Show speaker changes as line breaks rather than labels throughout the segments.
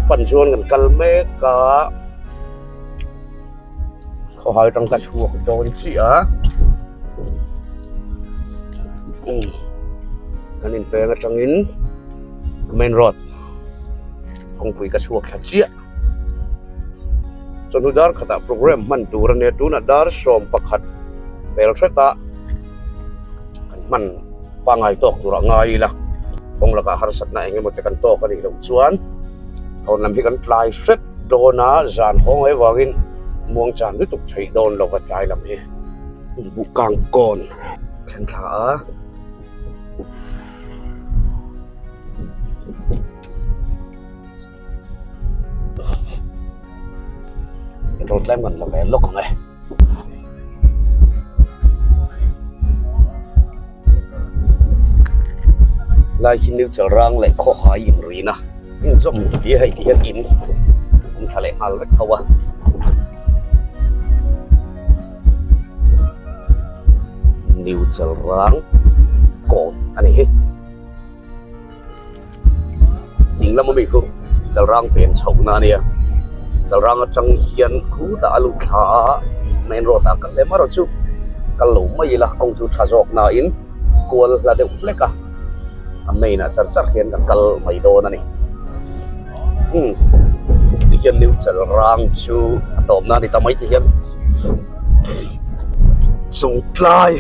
pan chuan kan kal mek a khawhai atang ka chhuak dawn chiah a kan inpeng atangin main road kawngpui ka chhuak thla chiah chawhnu dar khatah program hman tur a nia tunah dar 11 pel hret a kan hman pangai tawk turah ngai ila kawng lakah harsatna eng emaw te kan tawk a nih loh chuan hawn lam hi kan tlai hret dawn a zan hawng avangin muang chan lutuk theih dawn lo va tlai lam hi bukang kawn thlen thla a. Road tlem kan la ve lawk ang e. Lai hi new chalrang leh khawhai inrina inzawm ti hei ti hian in awm tha leh nghal vek tho a. New chalrang kawn a ni hi. Ding lama mi khu chalrang pen chhohna a nia chalrang atang hian khutah a lut thla a main road ah kal leh erawh chu kal lo mai ila kawng chu tha zawk nain kual hla deuh hlek a a main ah char char hian kan kal mai dawn a ni umm tihian new chalrang chu a tawpna a ni ta mai ti hian chawngtlai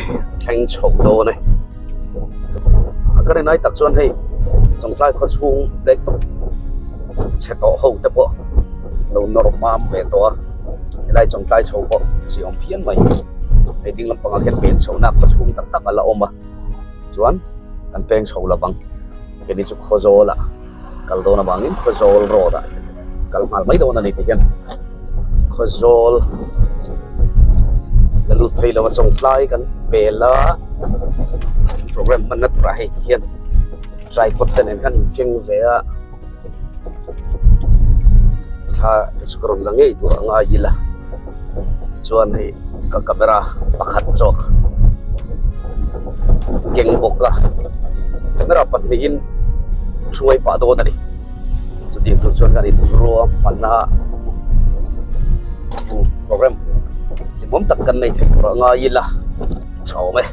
thleng chho dawn e. A ka rinai tak chuan hei chawngtlai khaw chhung black top chhe tawh ho te pawh lo nawr mam ve tawh a helai chawngtlai chho pawh chi awm phian mai hei ding lampangah khian pen chhohna khaw chhung tak tak a la awm a chuan kan peng chho lovang keini chu khawzawl ah kal dawn avangin khawzawl road ah kal nghal mai dawn a ni tihian khawzawl la lut phei lo a chawngtlai kan pel a program hmanna turah hei tihian tripod te nen khan inkeng ve a thla te chu ka rawn la ngei tur a ngai ila tichuan hei ka camera pakhat zawk keng bawk a camera pahnihin hruai pah dawn a ni chutiang tur chuan kan inruam hman a program hlimawm tak kan nei thei tur a ngai ila tha awm e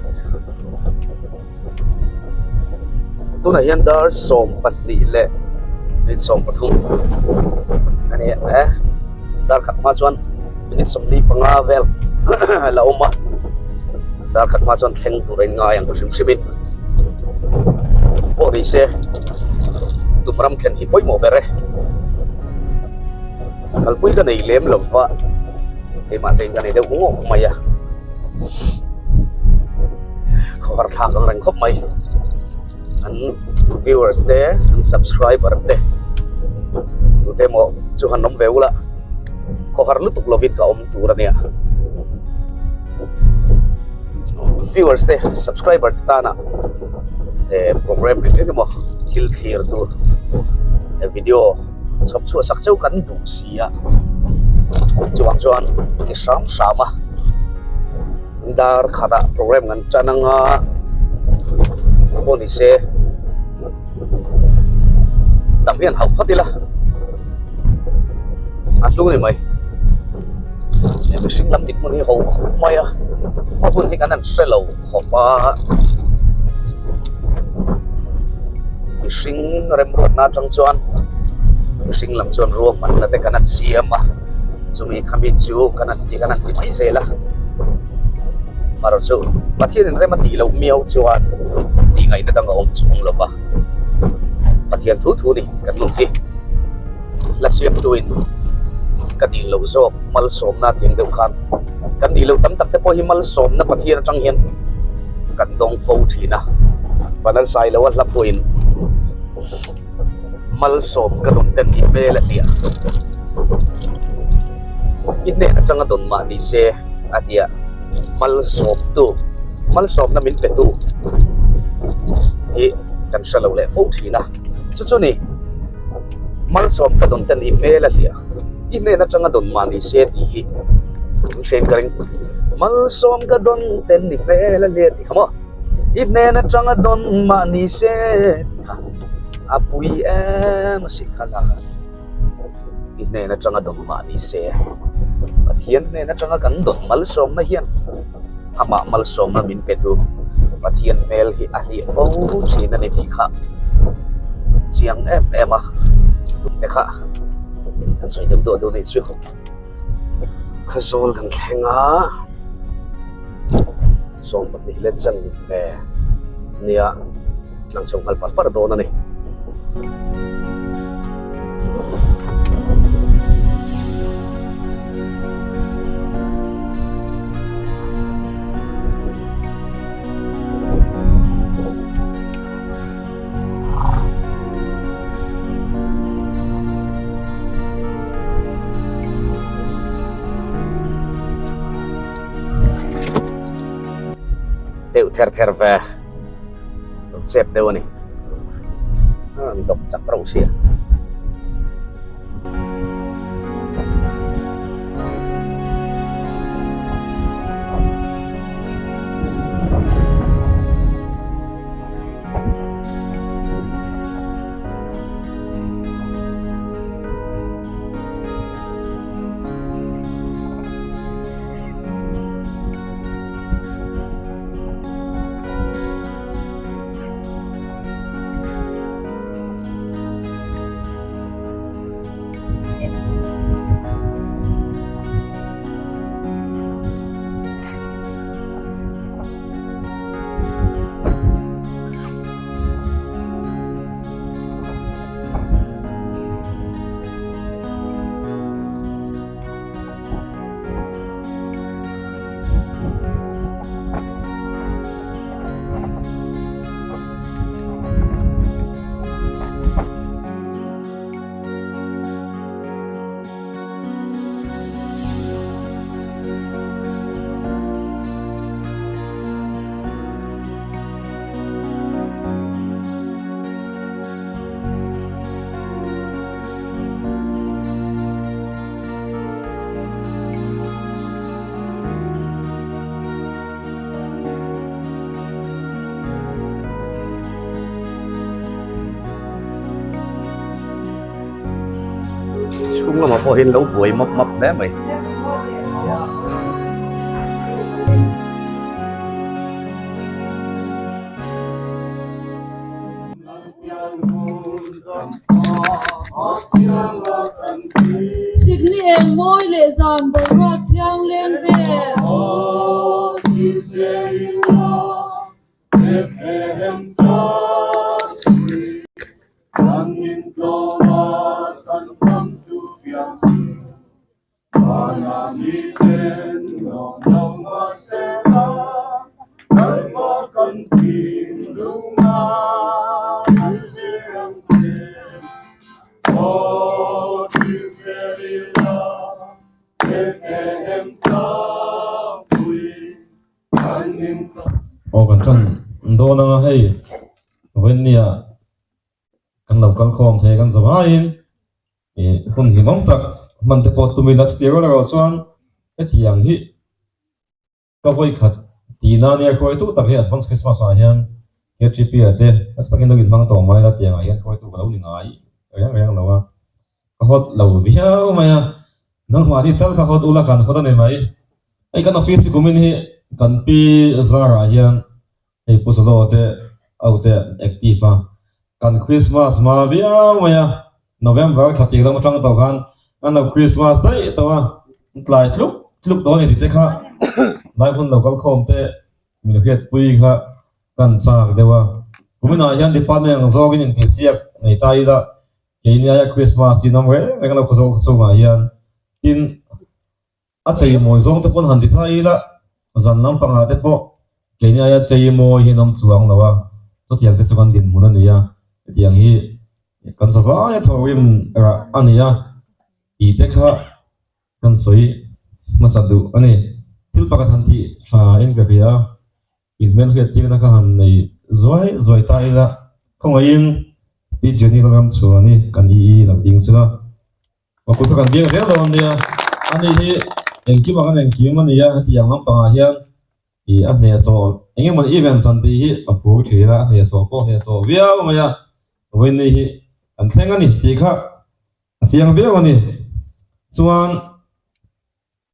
tunah hian dar 12 leh minute 13 a ni e dar khat hma chuan minute 45 vel la awm a dar khat hma chuan thleng tur a inngai ang hrim hrim in pawh ni se tum ram thlen hi pawimawh ber e kalpui ka nei lem lo va keimah te in ka nei deuh ngawk mai a. Khawhar thlak ang reng khawp mai an viewers te an subscriber te tute emaw chu han awm ve ula khawhar lutuk lovin ka awm tur a nia viewers te subscriber te tana eh program eng eng emaw thil thlir tur video chhawp chhuah sak cheu kan duh si a chuvang chuan ti hram hram a dar khatah program kan tan anga pawh ni se tam hian hauh phawt ila a hlu ni mai he mihring lam dik hmun hi ho khawp mai a a hun hi kan han hre lo khawp a mihring remruatna atang chuan mihring lam chuan ruahmanna te kan han siam a chumi khami chu kan han ti kan han ti mai zel a marawh chu Pathian in rem a tih loh miau chuan tih ngaihna dang a awm chuang lo va Pathian thu thu ni kan nun hi la siamtuin ka dil loh zawk malsawmna tih ang deuh khan kan dil loh tam tak te pawh hi malsawmna Pathian atang hian kan dawng fo thin a Vanal Sailoa hla pawhin malsawm ka rawn ten i hmel a tia i hnen atanga dawn mah ni se a tia malsawmtu malsawmna min petu hi kan hre lo leh fo thin a chu chu ni malsawm ka dawn ten i hmel a hliah i hnen atanga dawn mah ni se tih hi an hrein ka ring malsawm ka dawn ten i hmel a hliah tih kha maw i hnen atanga dawn mah ni se tih kha a pui em a sin kha lak a. I hnen atanga dawn mah ni se, Pathian hnen atanga kan dawn malsawmna hian amah malsawmna min pe tu Pathian hmel hi a hliah fo thin a ni tih kha chiang em em a tih te kha kan sawi deuh duah duh a nih chu. Khawzawl kan thleng a 22 let chan ve nia tlang chho nghal par par dawn a ni. Deuh ther ther ve lo chep deuh a ni a rawn dawp chak reuh sia. Chhung lamah pawh hian lo buai map map hle mai.
Sikni eng mawi leh zan boruak thiang leng vel.
Aw kan tan dawn anga hei vawinia kan lo kal khawm thei kan zavaiin ih hun hlimawm tak hman te pawh tum ila chutiang erawh chuan hetiang hi ka vawi khat tihna ania khawitu tak hi advance Christmas ah hian K_T_P ah te nasa takin lo inhmang tawh mai la tiang ah hian khawitu ka lo ni ngai reng reng lo a ka hawt lo viau mai a nangmahni tal kha hawt ula kan hawt a ni mai hei kan office hi kumin hi kan pi zarah hian Hei Pu Solo te au te an active a, kan Christmas hma viau mai a, November thla tir lam atang tawh khan an lo Christmas daih tawh a, an tlai tluk tluk dawn a ni tih te kha lai hun lo kal khawm te min hriatpui kha kan chak deuh a. Kuminah hian department ang zawngin intihsiak nei ta ila keini aia Christmas hi nawm reng reng a lo khawchhung chhungah hian tin A chei mawi zawng te pawn han ti thai ila, zan lampangah te pawh keini aia chei mawi hi an awm chuang lo a, chutiang te chu kan dinhmun a ni a, hetiang hi kan zavaia thawhrim rah a ni a tih te kha kan sawi hmasa duh a ni. Thil pakhat han tih tha in ka hria a, inhmelhriat tirna kha han nei zuai zuai ta ila, khawngaihin Pi Jenny Lalramchhuani kan i i lo ding chula. Kut kha kan biak zel dawn nia, ani hi engkim ah kan engkim a nia hetiang lampangah hian ih a hnehsawh eng emaw events an tih hi a phur thin a, a hnehsawh pawh a hnehsawh viau mai a, vawiin ni hi kan thleng a ni tih kha a chiang viau a ni. Chuan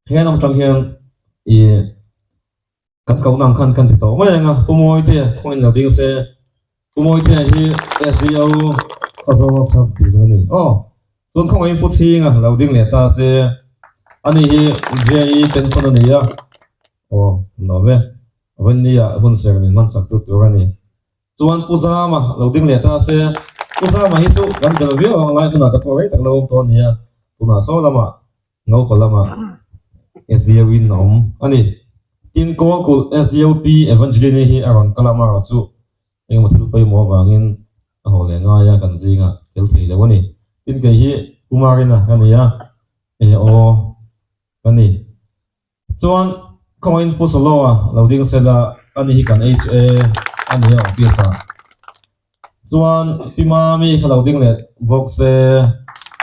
he lam atang hian ih kan kohna ang khan kan ti tawh mai ang a, Pu Mawite khaw in lo ding se, Pu Mawitea hi SDO khaw zawnga chhak tih zawng a ni. Aw, chuan khawngaihin Pu Chhinga lo ding leh ta se, ani hi JE pension a ni a, aw nuam e, Vawinia hun ser min hman chak tu tur a ni. Chuan Pu Zama lo ding leh ta se, Pu Zama hi chu kan bel viau ang lai hunah te pawh rei tak lo awm tawh a ni a, tunah saw lamah Naupa lamah SDO in a awm a ni. Tin, Kawlkulh SDOP Evangeline hi a rawn kal a, amaherawh chu engemaw thil pawimawh avangin a haw leh ngai a, kan zingah tel thei lo a ni. Tin, kei hi Pu Marina ka ni a, AO ka ni. Chuan khawngaihin Pu Soloa lo ding sela ani hi kan HA a ni a office ah. Chuan Pi Mami kha lo ding leh bawk se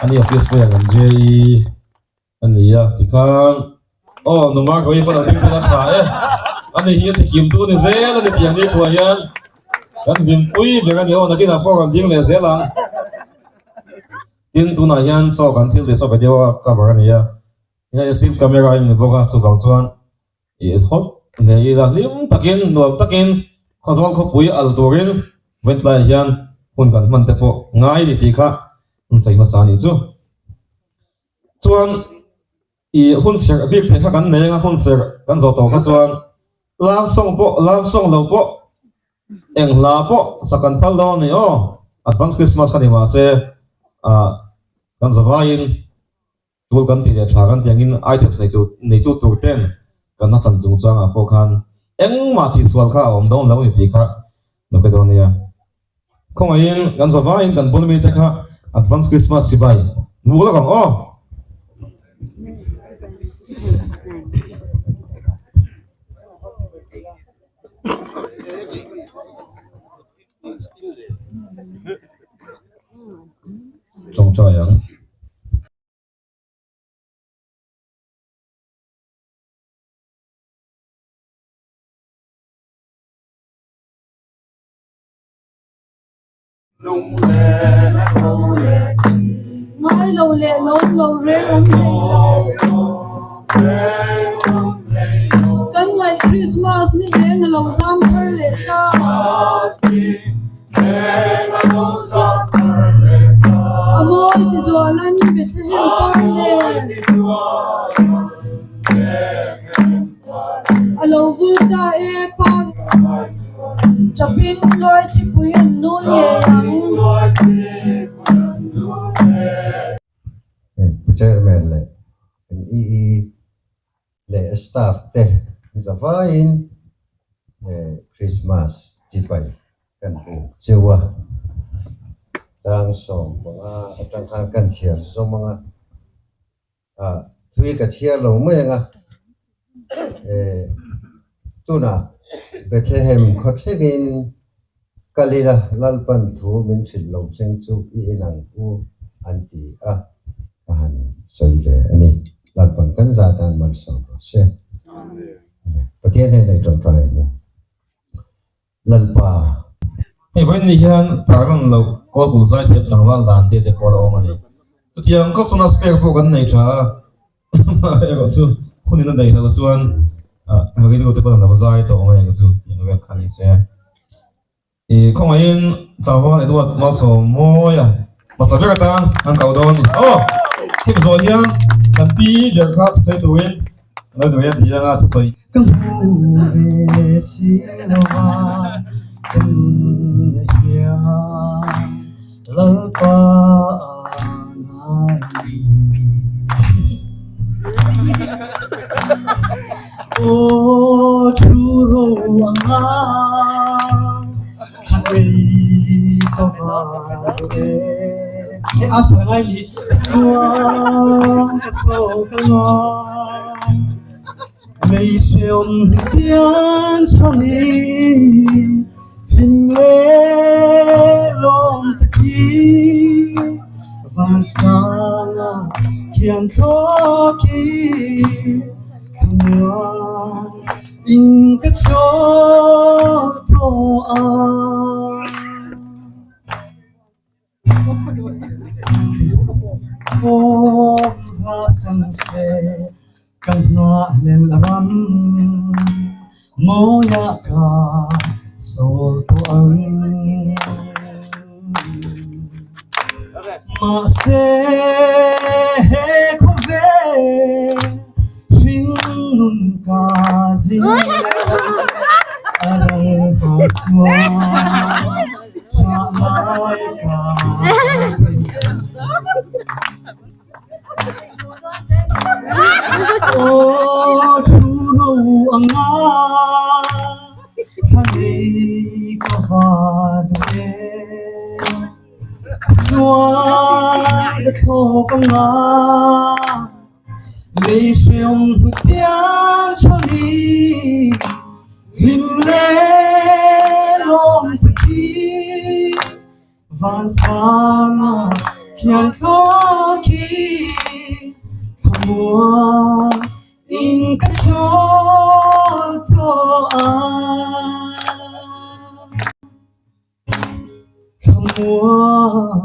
ani office pawh kan JE a ni a tikhan aw nu Margaret pawh lo ding bawk a tha e ani hi a tikim tu ni zel a ni tih ang ni pawh hian kan hlimpui ber a ni aw nakinah pawh rawn ding leh zel ang. Tin tunah hian chaw kan thil tih saw video a cover a ni a. Hei steel camera a ni bawk a chuvang chuan ih hawt leh ila hlim takin nuam takin khawzawl khawpui al turin vawiin hian hun kan hman te pawh ngai ni tih kha hun sawi hmasa a nih chu. Chuan ih hun serh bik theih kha kan nei anga hun serh kan zawh tawh kha chuan love song pawh love song lo pawh eng hla pawh sak kan phal dawn a ni aw advance Christmas kha ni mahse ah kan zavaiin. Tul kan tih leh tha kan tih angin items neitu neitu tur ten kan hnathlan chungchangah pawh khan engmah tihsual kha a awm dawn lo a ni tih kha lo pe dawn nia. Khawngaihin kan zavaiin kan bul mite kha Advance Christmas chibai hmuh lawk ang aw. Tawngtai ang.
Ngai lo leh lawm lo reng awm hlei lo. Kan ngaih Christmas ni eng a lo zam thar leh ta. A mawi ti zualan Bethlehem par nen. A lo vul ta e par. Chapin luai thlipui an nul ngei ang.
Pu Chairman leh kan EE leh staff te zavaiin Christmas chibai kan buk cheu a, chang 15 atang khan kan chhiar zawm ang a, ah thui ka chhiar lo mai ang a, tunah Bethlehem khawthlengin kal ila Lalpan thu min hrilh lo thleng chu i en ang u an ti a, ka han sawi ve a ni. Lalpan kan za tan malsawm rawh se. Pathian hian ei tawngtai ang u. Lalpa.
Hei vawiin ni hian tarlan loh kawlkul zai thiam tlangval dan te te pawh a la awm a ni. Chutiang khawp chuan a spare pawh kan nei tha a, erawh chu hun in a neih loh chuan rilru te pawh an lo zai tawh mai ang chu tih ang vel kha a ni se. I khawngaihin tlangval Edward Malsawm mawi a hmasa ber atan an kau dawn a ni. Aw! Hemi zawh hian kan pi ber kha thusawi turin an lo duai a ti anga thusawi.
Ka hmu ve si lo a, ka nun hian Lalpa a ngai ni. Aw thu ro anga thla rei ka var e. He a sawi ngai ni chuan ka tho ka ngai. Lei hreawm hian chhani hlim leh lawm ta khi van sanga khian thlawk hi thlamuan in ka chawl tawh a. se ka nghahhlelh ram mawiah ka chawl tawh ang. Mahse he khawvel hringnun ka zin a ral hma chuan thah lai ka thei. Aw thu ro anga thla nei ka va duh e. Chuan ka thlawk anga lei hreawm hmu chiang chhawni hlim leh lawm pathi Vansanga khian thlawk hi thlamuan in ka chawl tawh a. Thlamuan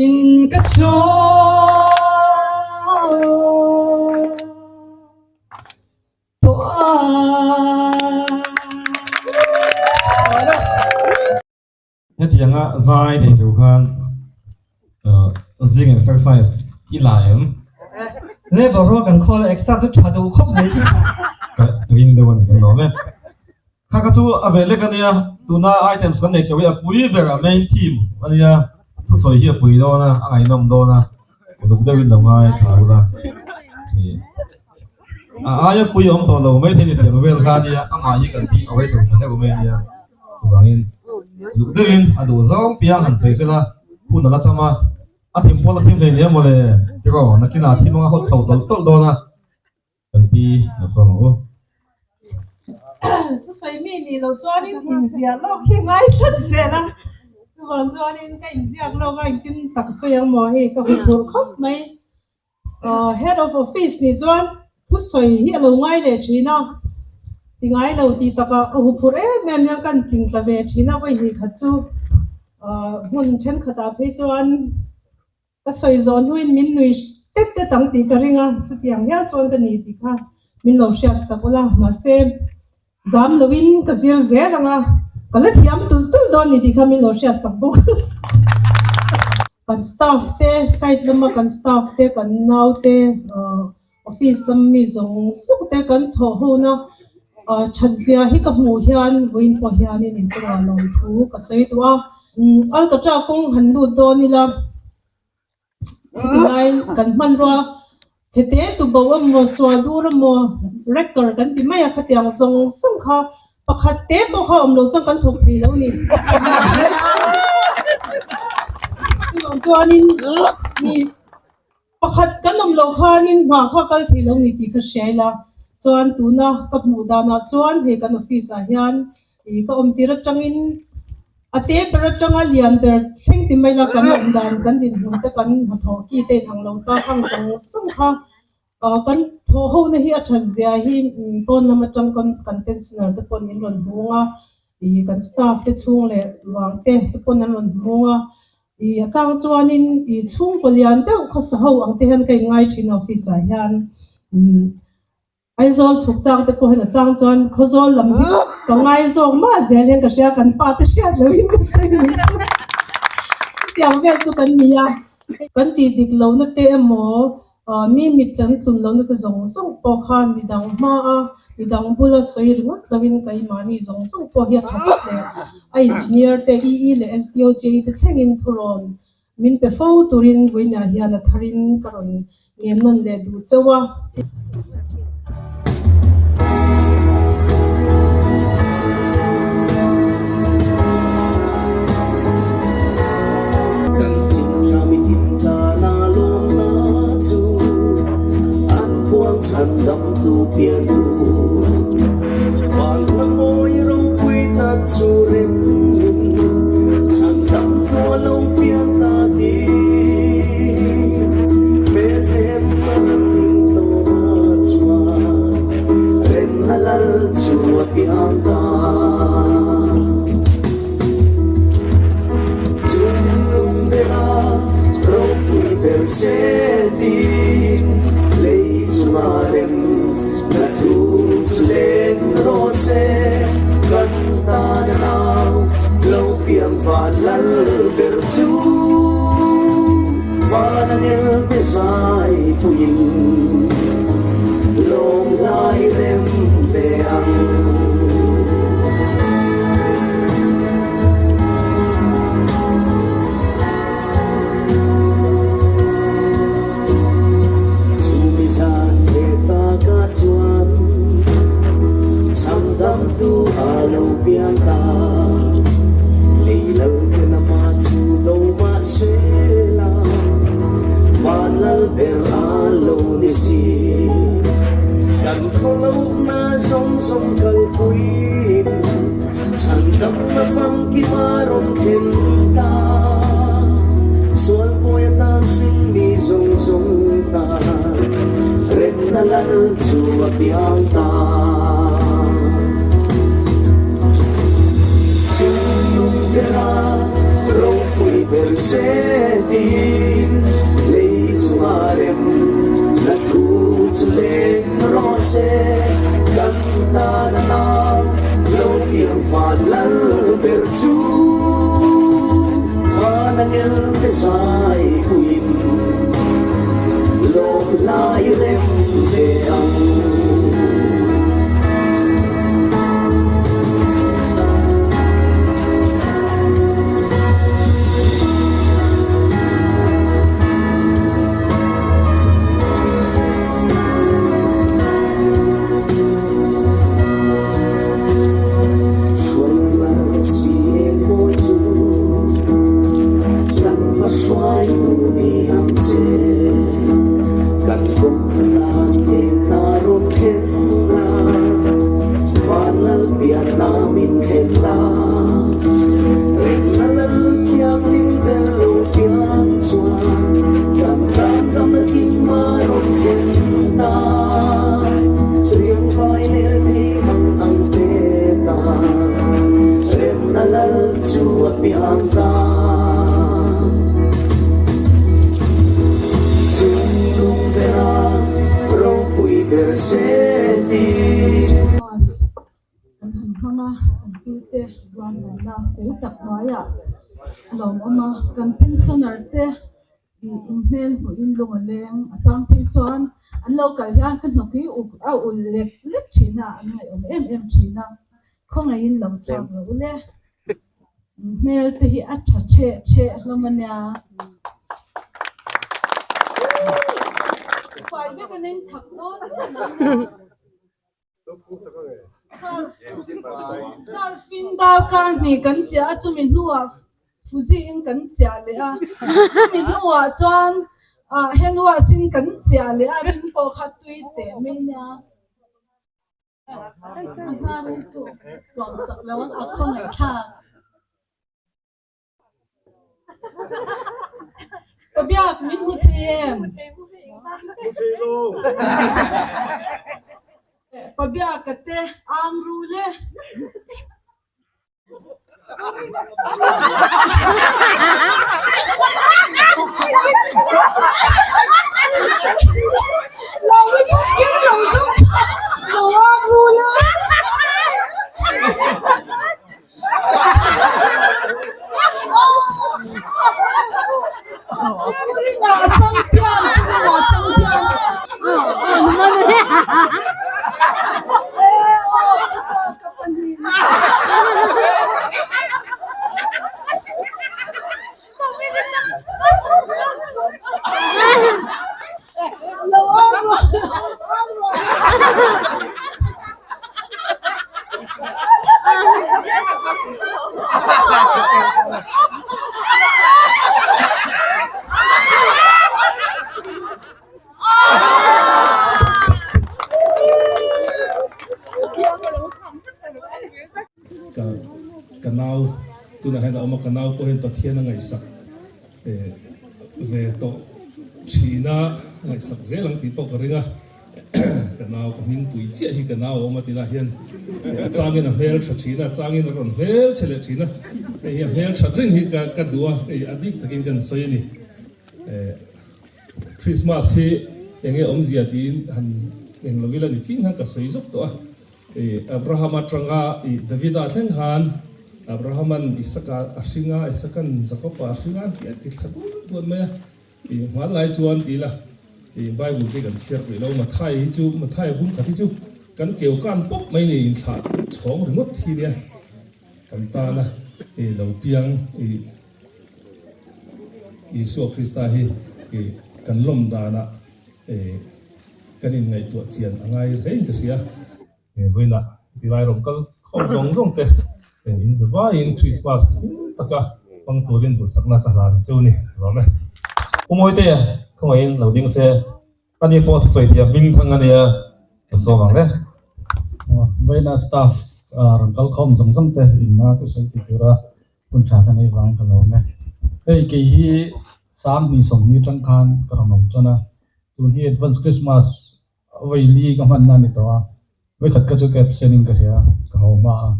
in ka chawl tawh a.
Hetianga zai thei tur khan zing exercise i la em?
Labour rual kan khawl a exer chu tha duh khawp mai.
Ka ring deuh a ni kan lawm e. Kha kha chu a ve lek a nia, tuna items kan nei tawh hi a pui ber a main theme a nia, thusawi hi a pui dawn a, a ngaihnawm dawn a, uluk deuhin lo ngai thla ula. A aia pui a awm tawh lo mai thei ni tiang vel kha a nia, amah hi kan tih awei tur tha deuh mai a nia. Chuvangin luk deuhin a duh zawng piang han sawi sela hun a la tam a, a thim pawh la thim hlei hle maw le tiraw nakinah thim anga hawt chho tawlh tawlh dawn a kan pi lo sawn ang u.
Thusawi mi nih loh chuanin inziah lawk hi ngai tlat zel a, chuvang chuanin ka inziak lawk a engtin tak sawi ang maw hei ka huphurh khawp mai. Head of office nih chuan thusawi hi a lo ngai leh thin a, ti ngai lo tih takah a huphurh em em hian kan tling tla ve thin a, vawi hnih khat chu hmun thenkhatah phei chuan ka sawi zawh hnuin min nui tet tet ang tih ka ring a, chutiang hial chuan ka ni tih kha min lo hriat sak ula, mahse zam loin ka zir zel ang a, ka la thiam tulh tulh dawn ni tih kha min lo hriat sak bawk. Kan staff te, site lama kan staff te, kan nau te, office lam mi zawng zawng te kan thawh hona that zia hi ka hmuh hian vawiin pawh hianin inchungah lawmthu ka sawi duh a. Alkatra kawng han lut dawn ila. Tilai kan hmanrua chhe te tu bo emaw sual dur emaw wrecker kan ti mai a khatiang zawng zawng kha pakhat te pawh kha awm lo chuan kan thawk thei lo a ni. Chuvang chuanin mi pakhat kan awm loh khanin hma kha kal thei lo a ni tih ka hria ila chuan tuna ka hmuh danah chuan hei kan office ah hian Ih ka awm tir atangin a te ber atanga lian ber thleng ti mai la kan awm dan kan dinhmun te kan hnathawh ki te inang lo ta khang zawng zawng kha ah kan thawh ho na hi a that zia hi pawn lam atang kan kan pensioner te pawn min rawn hmung a ih kan staff te chhung leh vang te te pawn an rawn hmung a ih a chang chuanin ih chhungkaw lian deuh khawsa ho ang te hian ka inngai thin a office ah hian umm. Aizawl chhuk chang te pawh hian a chang chuan Khawzawl lam hi ka ngai zawk mah zel hian ka hria kan pa te hriat loh in ka sawi ni chu chutiang vel chu kan ni a, kan tih dik lohna te emaw mi mit kan tlun lohna te zawng zawng pawh khan midang hma a midang bula sawi ringawt loin keimahni zawng zawng pawh hi a that leh a engineer te EE leh SDO JE te thlengin thurawn Min pe fo turin vawiinah hian a tharin ka rawn ngen nawn leh duh chauh a.
Chanchin tha mitin tana lawmna chu an puang chhan damtu pian thu. Van hla mawi ropui tak chu rem in chhan damtu a lo pian ta ti. Bethlehem a ram ning tlawma chuan remna lal chu a piang ta. Chung lung bera ropui ber se tin lei chu. Van lal ber chu van angel te zai puiin lawm lai rem ve ang. Chumi zan leh takah chuan chhandamtu a lo piang ta. Lei lal te lama chu do mah se la, van lal ber a lo ni si. Kan khawlohna zawng zawng kalpuiin Chhandamna famkim a rawn thlen ta, Sualpawi atan hringmi zawng zawng ta, Remna lal chu a piang ta. Chungnung bera ropui ber se tiin, Lei chunga remna thu chu leng rawh se, Kan tan a nau lo piang van lal ber chu van angel te zai puiin lawm lai rem ve ang.
Christmas kan han hmang a, kan pute ruahmanna fel tak hnuaiah lawmawm a, kan pensioner te Inhmel hmuhin lung a leng a chang phei chuan an lo kal hian ka hnawk hi uk a ulh lek lek thin a, an ngaihawm em em thin a, khawngaihin lo chhuak lo ule. Inhmel te hi a tha cheh cheh hlawm a nia. Fai vek an in thak dawn em a nia. Surfin darkar hnih kan chiah a, chumi hnuah Fuji-in kan chiah leh a, chumi hnuah chuan hand wash-in kan chiah leh a, ring pawh kha tui teh mai nia. A hnar hi chu tuam sak lo ang a khawngaihthlak. Ka biak min hmu thei em? Pa biak ka te ang ru le. Lollipop keng lo zawng kha lo ang ru le.
Ka ka nau tunah hian a awm a, ka nau pawh hian Pathian a ngaihsak ve tawh thin a, ngaihsak zel ang tih pawh ka ring a. Ka nau ka hming pui chiah hi ka nau a awm a ti lah hian a changin a hmel tha thin a, a changin a rawn hmel chhe leh thin a, hei hi a hmel that reng hi ka ka duh a, hei a bik takin kan sawi a ni. Christmas hi eng nge awmzia tiin han eng lo ila ni chin khan ka sawi zawk tawh a, Abraham atanga Davida thleng khan Abrahaman Isaka a hring a, Isakan Jakoba a hring a tih a ti thla duat duat mai a. Ih hmanlai chuan ti ila ih Bible te kan chhiar peih lo, Mathai hi chu Mathai bung khat hi chu kan keu kan pawp mai ni inthlah chhawng ringawt hi nia kan tana ih lo piang ih Isua Krista hi ih kan lawm danah ih kan inngaihtuah chian a ngai hlein ka hria. He vawiinah tilai rawng kal khawm zawng zawng te in zavaiin Christmas hlim taka hmang turin duhsakna ka hlan chu ni rawm e.
Pu Mawite, khawngaihin lo ding se, ani pawh thusawi thiam hming thang a nia, kan sawm ang le.
Vawiinah staff rawn kal khawm zawng zawng te inna thusawi ti tura hun tha ka nei vang ka lawm e. Hei kei hi 2020 atang khan ka rawn awm tan a, tun hi Advance Christmas Vawi li ka hmanna a ni tawh a, vawikhat kha chu ka absent in ka hria, ka ho hma a.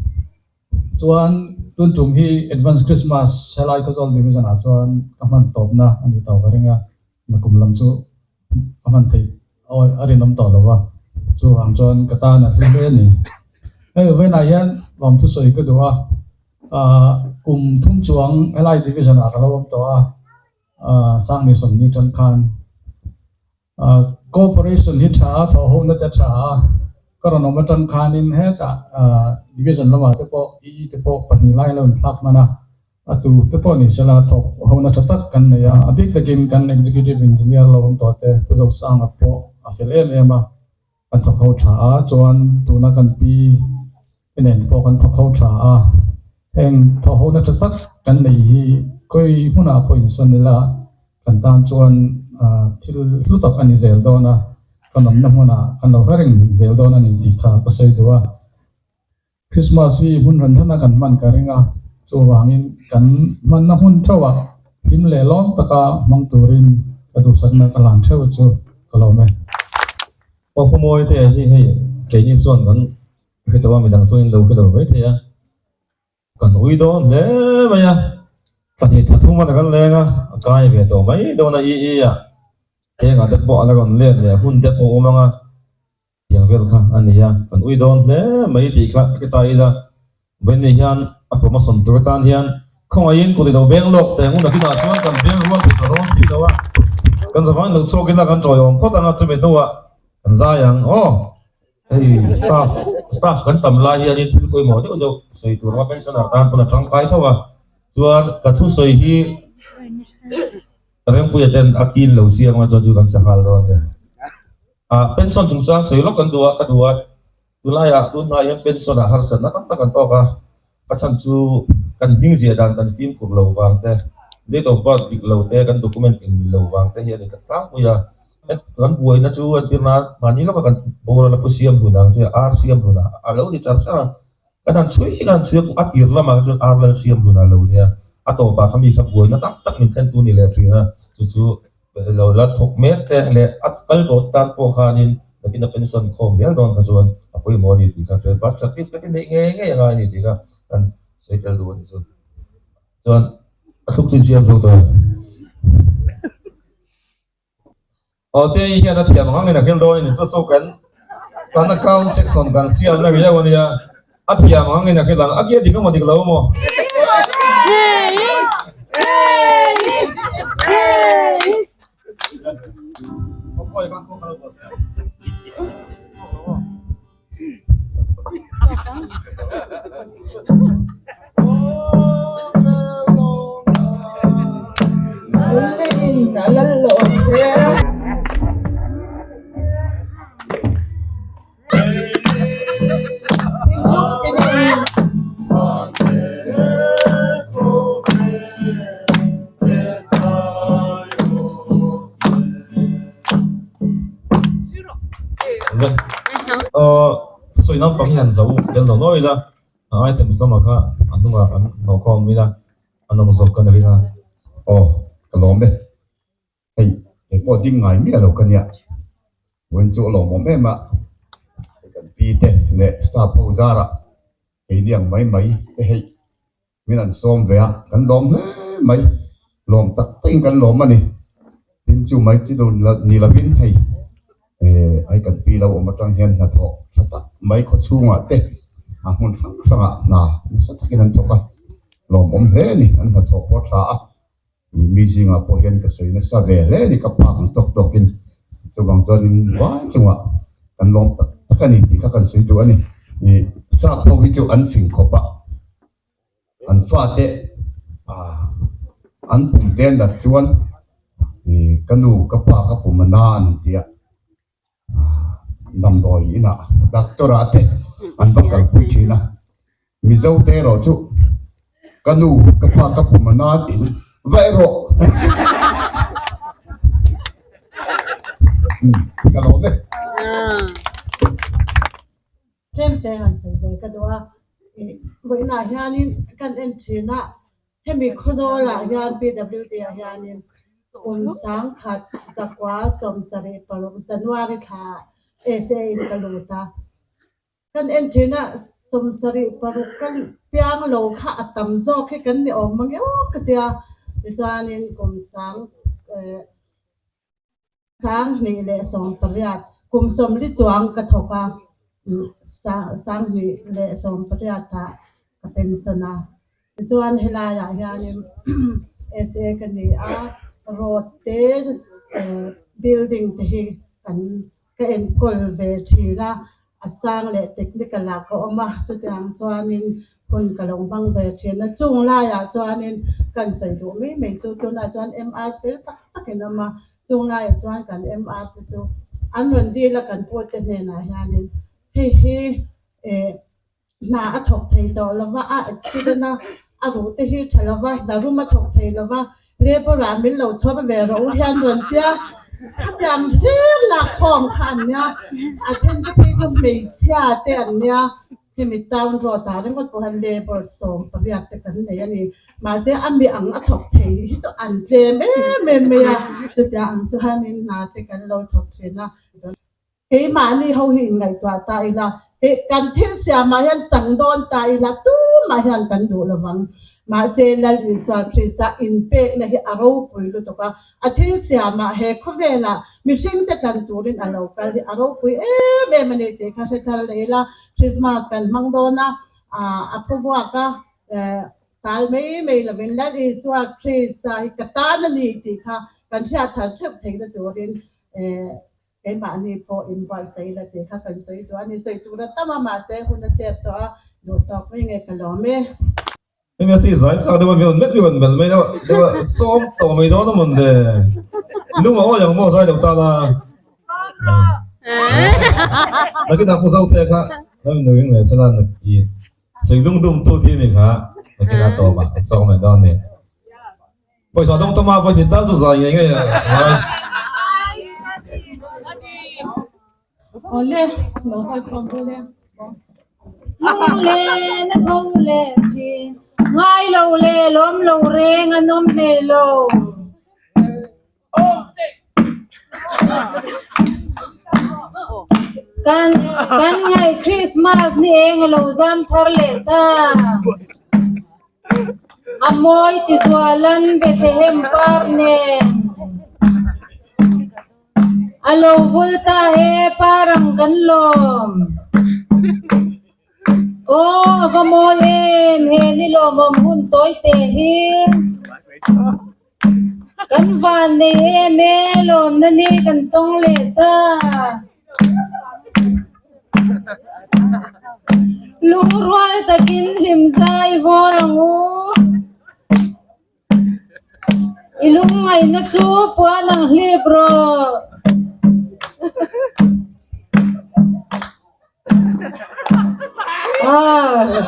Chuan tun tum hi Advance Christmas helai Khawzawl Division ah chuan ka hman tawpna a ni tawh ka ring a, nakum lam chu ka hman theih awi a rinawm tawh lo va, chuvang chuan ka tan a hlu hle a ni. Hei vawiinah hian lawm thusawi ka duh a, ah kum thum chuang helai Division ah ka lo awm tawh a, ah 2020 tan khan Cooperation hi tha a, thawh hona te tha a, ka rawn awm atang khanin hetah division lamah te pawh EE te pawh pahnih lai lo inthlak hman a, a tu te pawh ni sela thawk hona tha tak kan nei a, a bik takin kan executive engineer lo awm tawh te Pu Zosanga pawh a fel em em a, kan thawk ho tha a, chuan tuna kan pi te nen pawh kan thawk ho tha a, heng thawh hona tha tak kan nei hi khawi hmunah pawh insawn ila kan tan chuan thil hlu tak a ni zel dawn a, kan awmna hmunah kan lo hre reng zel dawn a ni tih kha ka sawi duh a. Christmas hi hmun hran hrana kan hman ka ring a, chuvangin kan hmanna hmun theuhah hlim leh lawm taka hmang turin ka duhsakna ka hlan theuh chu ka lawm e.
Aw Pu Mawite hi hei keini chuan kan Hre tawh a midang chuan in lo hre lo mai thei a, kan ui dawn hle mai a, thla hnih thla thum a kan leng a, a kai ve tawh mai dawn a i i a, hengah te pawh a la rawn let leh hun te pawh a awm ang a, tiang vel kha a ni a, kan ui dawn hle mai tih kha hre ta ila, vawiin hian a promotion tur atan hian khawngaihin kut i lo beng lawk teh ngun akinah chuan kan beng rual thei ta dawn si lo a, kan zavangin lo chhuak ila kan tawiawm phawt ang a, chumi hnuah kan zai ang aw.
Hei staff staff kan tam lai hianin thil pawimawh deuh deuh sawi tur anga pensioner tan pawn a tangkai tho a, chuan ka thusawi hi Rengpuia ten a kin lo siam anga chuan chu kan sanghal dawn nia. Ah pension chungchang sawi lawk kan duh a, ka duh a, tunlaiah tunhnaiah hian pension ah harsatna tam tak an tawk a, a chhan chu kan hming ziah dan kan fimkhur lo vang te, date of birth dik lo te, kan document eng mil lo vang te hi a ni tlat tlangpui a. Kan buaina chu entir nan mahni lawka kan boral a pu siam hun ang chu ar siam hun ah a lo ni char char a, kan han chhui kan han chhui a a tir lamah kha chuan ar lal siam hun ah a lo nia, a tawpah kha mi kha buaina tak tak min thlentu ni leh thin a, chu chu lo la thawk mek te leh a kal tawh tan pawh khanin nakin a pension khawm zel dawn kha chuan a pawimawh a ni tih kha hre birth certificate hi neih ngei ngei a ngai a ni tih kha kan sawi tel duh a ni chu. Chuan a thluk chu in siam zo tawh em?
Aw te hian a thiam ang angin a khel dawn a ni chu chu kan kan account section kan siam na riau a nia a thiam ang angin a khel ang a kia dik emaw dik lo emaw. Sawi naupang hi han zo tel lo nawi ila, a items lamah kha a hnungah kan hnawhkhawm ila, a nawm zawk ka ni ring a.
Aw, ka lawm e. Hei, kei pawh ding ngai miah lo ka nia. Vawiin chu a lawmawm em a, hei kan pi te leh staff ho zarah keini ang mai mai te hei min an sawm ve a, kan lawm hle mai, lawm tak takin kan lawm a ni. Tin chu mai chi ni lovin hei eh ai kan pi lo awm atang hian hnathawh tha tak mai khaw chhungah te a hmun hrang hrangah hna nasa takin an thawk a. Lawmawm hle a ni, an hnathawh pawh a tha a, ih mi zingah pawh hian ka sawi nasa ve hle a ni, ka phak ang tawk tawkin chuvang chuanin vai chungah kan lawm tak tak a ni tih kha kan sawi duh a ni. Ih sap ho hi chu an fing khawp a, an fate ah an pum te an nat chuan ih ka nu ka pa ka pum a na an ti a. Damdawi inah doctor ah te an va kalpui thin a, Mizo te erawh chu ka nu ka pa ka pum a na tiin va erawh ka lawm e.
Tlem te han sawi ve ka duh a, vawiinah hianin kan en thin a, hemi Khawzawlah hian PWD ah hianin kum sangkhat zakua 76 January thla SA in ka lut a, kan en thin a 76 ka piang lo kha a tam zawk hi kan ni awm mang emaw ka tia, tichuanin kum sang 2018 kum 40 chuang ka thawk a, 2018 ah ka pension a. Tichuan helaiah hianin SA ka ni a, road te building te hi kan ka enkawl ve thin a, a chang leh technical ah ka awm a, chutiang chuanin hun ka lo hmang ve thin a, chung laiah chuanin kan sawi duh mai mai chu tunah chuan MR fel tak takin a awm a, chung laiah chuan kan MR te chu an rawn dil a kan pute hnenah hianin hei hi eh hna a thawk thei tawh lo va, a accident a, a ruh te hi tha lo va, hna rum a thawk thei lo va, labour ah min lo chhawr ve rawh u hian rawn tia, khatiang hlir lak khawm kha an nia, a then te phei chu hmeichhia te an nia, hemi town road ah ringawt pawh hian labour 18 te kan nei a ni, mahse a mi ang a thawk thei hi chu an tlem em em mai a, chutiang ang chuanin hna te kan lo thawk thin a. Keimahni ho hi inngaihtuah ta ila, kan thil siamah hian chang dawn ta ila tumah hian kan duh lo vang. Mahse, Lal Isua Krista inpekna hi a ropui lutuk a, a thil siamah he khawvelah mihringte tlan turin a lo kal hi a ropui em em a ni tih kha hre thar leh ila, Krismas kan hmang dawn a, a phuvuak a, tal mai mai lovin Lal Isua Krista hi ka tan a ni tih kha kan hriat thar theuh theihna turin Keimahni pawh inbuatsaih la tih kha kan sawi duh a ni. Sawi tur a tam a, mahse hun a chep tawh a, duh tawk mai nge ka lawm e.
MST zai chak deuh a mi rawn melh mi rawn melh mai deuh deuh a, sawm tawh mai dawn a mawn le. Lung a awi ang maw zai lo ta la. Nakin ah pu zo the kha lam nuing leh sela i sawi lung dum tu ti mi kha nakin ah tawp ah sawm leh dawn ni. Pawisa dawng tama pawh ni tal chu zai ngei ngei a ngai.
Awle, lo kal khawm ru le.
Lunglen a tho leh thin. Ngai lo le lawm lo reng an awm hlei lo. Kan kan ngaih Christmas ni eng a lo zam thar leh ta. A mawi ti zualan Bethlehem par nen a lo vul ta he parang kan lawm. Aw a va mawi em he ni lawmawm hun tawi te hi. Kan van nei em e lawmna ni kan tawng leh ta. Lungrual takin hlim zai vawr ang u. I lungngaihna chu puan ang hlip rawh.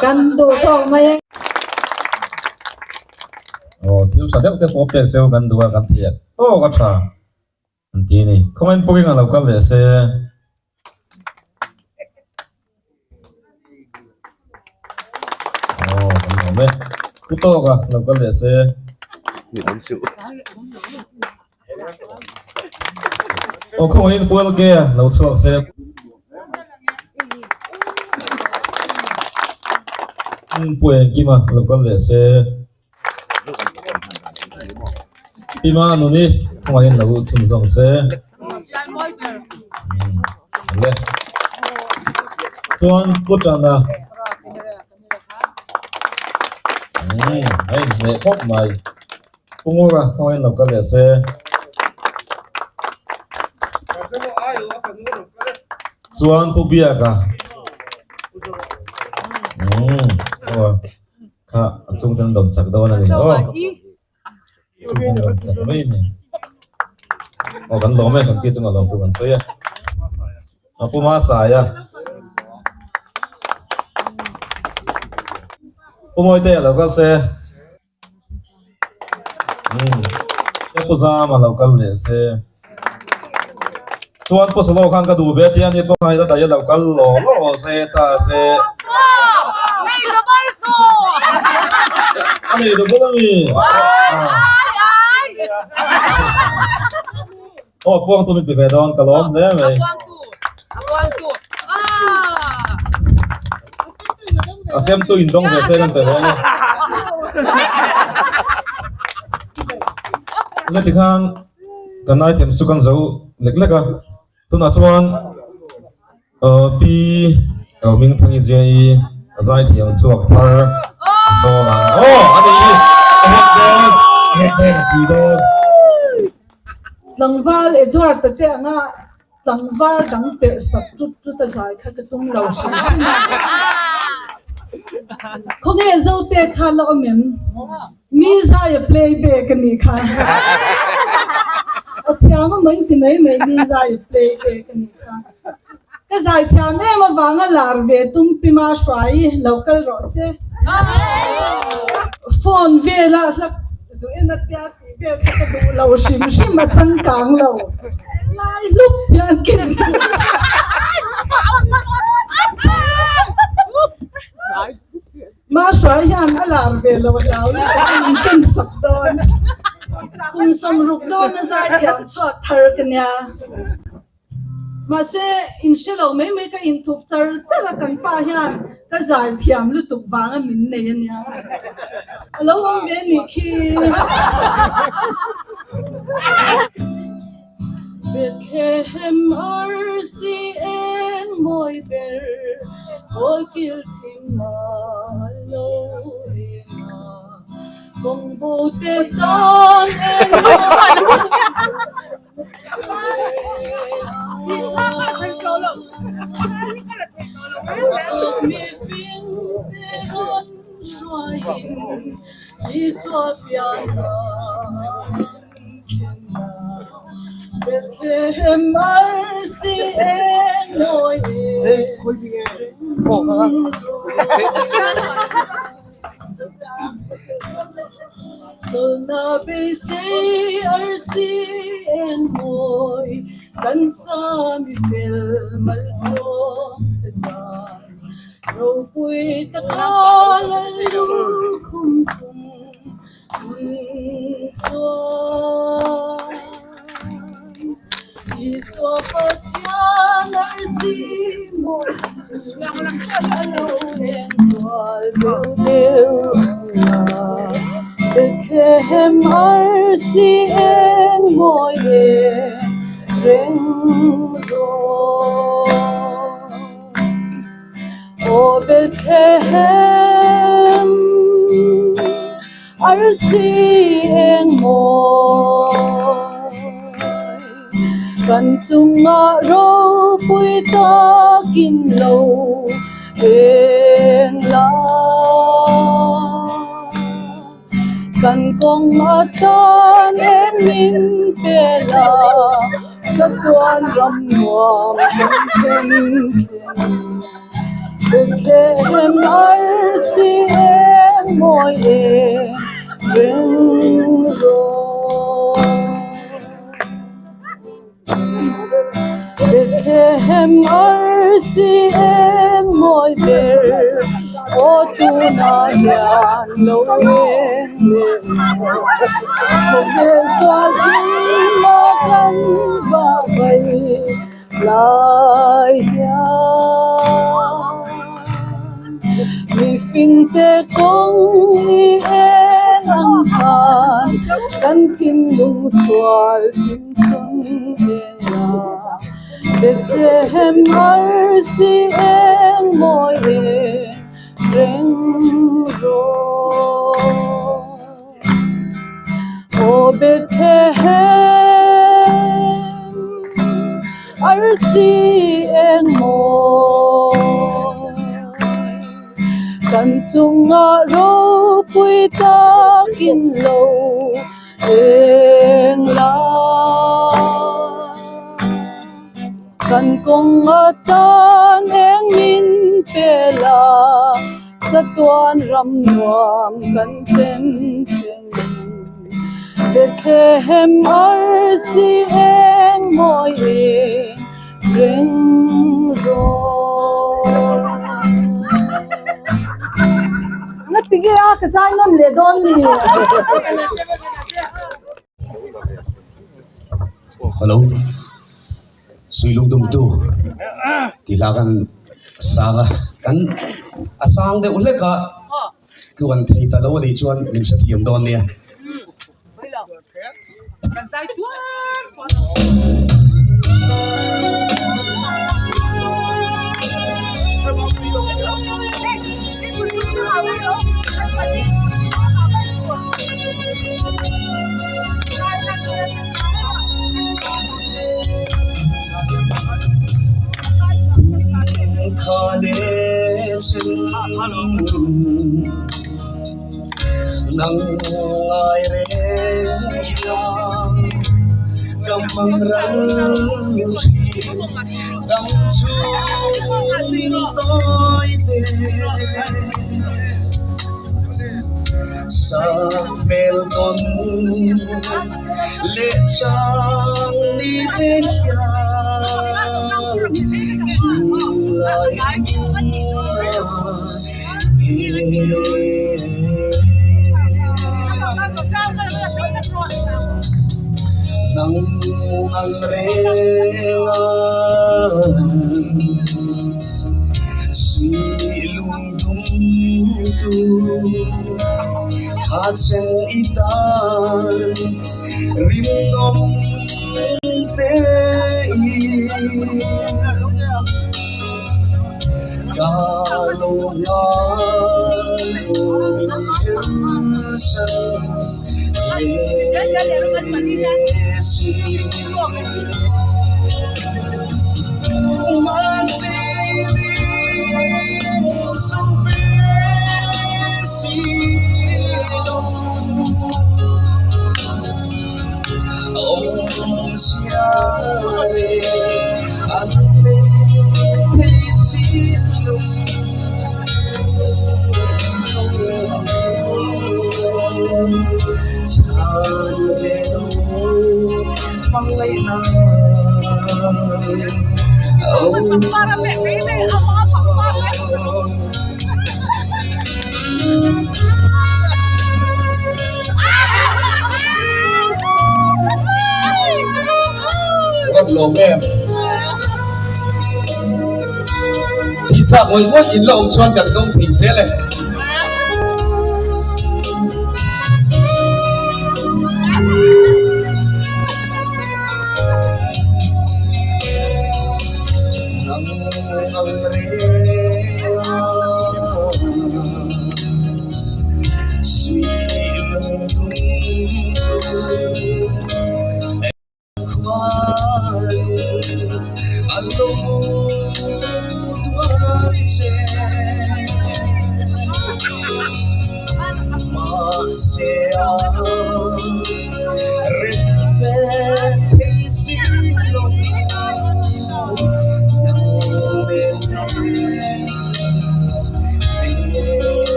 Kan duh tawk mai a.
Aw thil tha deuh te pawh pek cheu kan duh a kan thiat tawk a tha an ti a ni. Khawngain pawhin a lo kal leh se. Aw kan lawm e. Pu tawk a lo kal leh se. Aw khawngain pual ke a lo chhuak se. Pu engkim a lo kal leh se. Pima nuni khawngain lo chhunzawm se. Le. Chuan pu Tana. Umm a inhmeh khawp mai. Pu Ngura khawngaih lo kal leh se. Chuan Pu Biaka. Umm aw kha a chhungte an dawn sak dawn a ni aw. Chhungte an dawn sak mai a ni. Aw kan lawm e kan pi chunga lawm thu kan sawi a. A pu Masaia. Pu Mawite lo kal se. Umm Pu Zama lo kal leh se. Chuan Pu Salo khan ka duh ve tia ni pawh khan ila daih a lo kal law law se ta se.
Nei double so.
A nei double ami. Aw puang tu min pe ve dawn ka lawm hle mai. A sem tu in dawng ve se kan pe ve a. Nge tikhan kan item chu kan zo lek lek a tunah chuan Pi Hmingthangi Jei zaithiam chhuak thar zawng ang aw a ni hi a het dawn a het dawn a tui dawn.
Tlangval Edward a te anga tlangval dang perh sak tut tut a zai kha ka tum lo hrim hrim a. Khawnge Zote kha la awm em? Mi zai a play back a nih kha. A thiam a main ti mai mai mi zai a play back a nih kha. Ka zai thiam em avanga lar ve tum pima hruai lo kal rawh se. Phone vela hlak zu en a tia tih vel kha ka duh lo hrim hrim a changkang lo. Lai hlup hian ken duh. Mahruai hian a lar ve lo a hlau lutuk a min ken sak dawn. Kum sawmruk dawn a zai thiam chhuak thar ka nia. Mahse, in hre lo mai mai ka inthup char char a kan pa hian ka zai thiam lutuk vanga min nei a nia. A lo awm ve nih khi. Bethlehem arsi eng mawi ber, kawl kil thim a lo eng a, kawng bo te tan eng mawi Solna beisei arsi eng mawi kan sa mi fel malsawm te tan ropui taka lallukhum thung hun chuan Isua Pathian arsi mawi chu a lo eng zual deuh deuh ang a. Bethlehem arsi eng mawi eng reng rawh. Aw Bethlehem arsi eng mawi kan chungah ropui takin lo eng la. Kan kawng atan em min pe la, chatuan ram nuam kan thlen thlen. Bethlehem arsi eng mawi eng reng rawh. Bethlehem arsi eng mawi ber, aw tunah hian lo eng leh maw. Khawvel sual thil a kan vah vai lai hian. Mifingte kawng i eng ang khan kan thinlung sual thim chhun eng la. Bethlehem arsi eng mawi eng reng rawh.
Arsi eng mawi kan chungah ropui takin lo eng la. Kan kawng atan eng min pe la, chatuan ram nuam kan chen thleng. Bethlehem arsi eng mawi eng reng rawh.
Ngatinge a ka zai nawn leh dawn mi?
Hello Suilungdumtu tih hla kan sang a kan a sang deuh hlek a tluan thei ta lo a nih chuan min hrethiam dawn nia. Nang ngai reng hian ka hmang ral thin dam chhung tawi te sak hmel tawn leh chang ni te hian thinlai Nang ang reng a silung dum tu kha chen i tan rinawm te i. Ka lo ngai min her san leh si. Mahse ring zo ve si lo. Awmzia leh an nei thei si lo. Chhan ve lo hmangaihna
Ka lawm em. Thih chak ngawih ngawih in la awm chuan kan dawng thei zel e.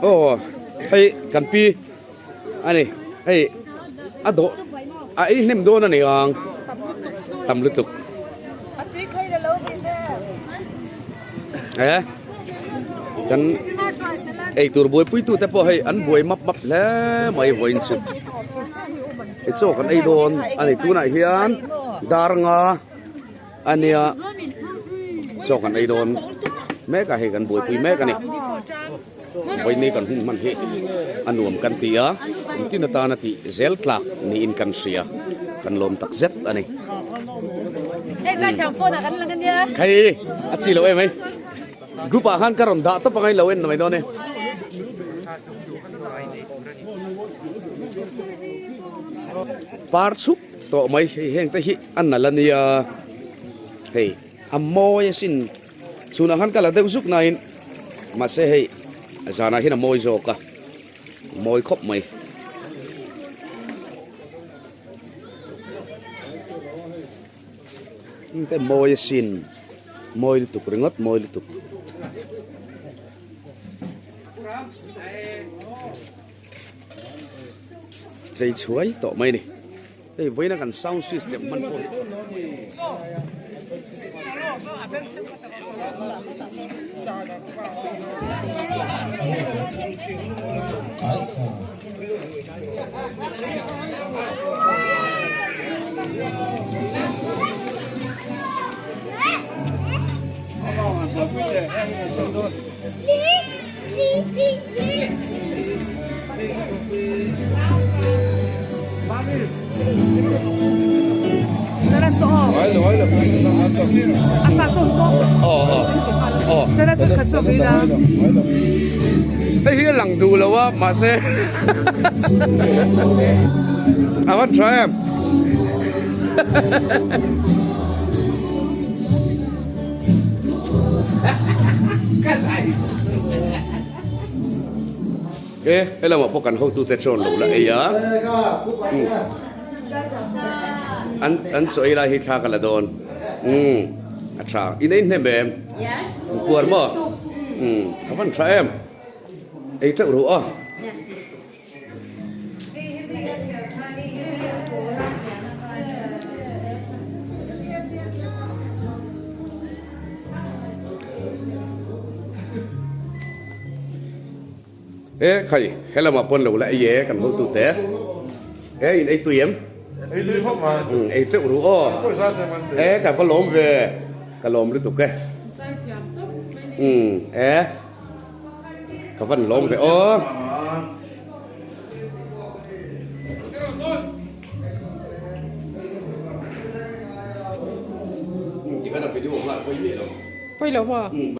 Aw hei kan pi a ni hei a dawh a ei hnem dawn a ni ang tam lutuk e kan eitur buaipui tute pawh hei an buai map map hle mai vawiin chu ti chaw kan ei dawn a ni tunah hian dar nga a nia chaw kan ei dawn mek a hei kan buaipui mek a ni vawiin kan hun hman hi a nuam kan ti a engtin atana tih zel tlak niin kan hria kan lawm tak zet a ni. Khai a chi loh em ai group ah khan ka rawn dah tawp anga in lo en mai dawn e. Par chhup tawh mai hei heng te hi a nalh a nia hei a mawi asin chhunah khan ka la deuh zuk nain. Mahse hei zanah hian a mawi zawk a, mawi khawp mai. Te mawi asin, mawi lutuk ringawt mawi lutuk. Chei chhuai tawh mai a ni. Hei vawiina kan sound system hman pawh hi Hei hi a lang duh lo a mahse a van tha em. E he lamah pawh kan hotute chuan lo la ei a an an chaw ei lai hi thla ka la dawn umm a tha in ei hnem em puar maw umm a van tha em ei teuh ru aw. E khai helamah pawn lo la ei e kan hotu te e in ei tui em
ei tui khawp mai
ei teuh ru aw e ka va lawm ve ka lawm lutuk e e. Ka van lawm ve aw. Ti khan a video nghal pawi miah lo.
Pawi lo maw?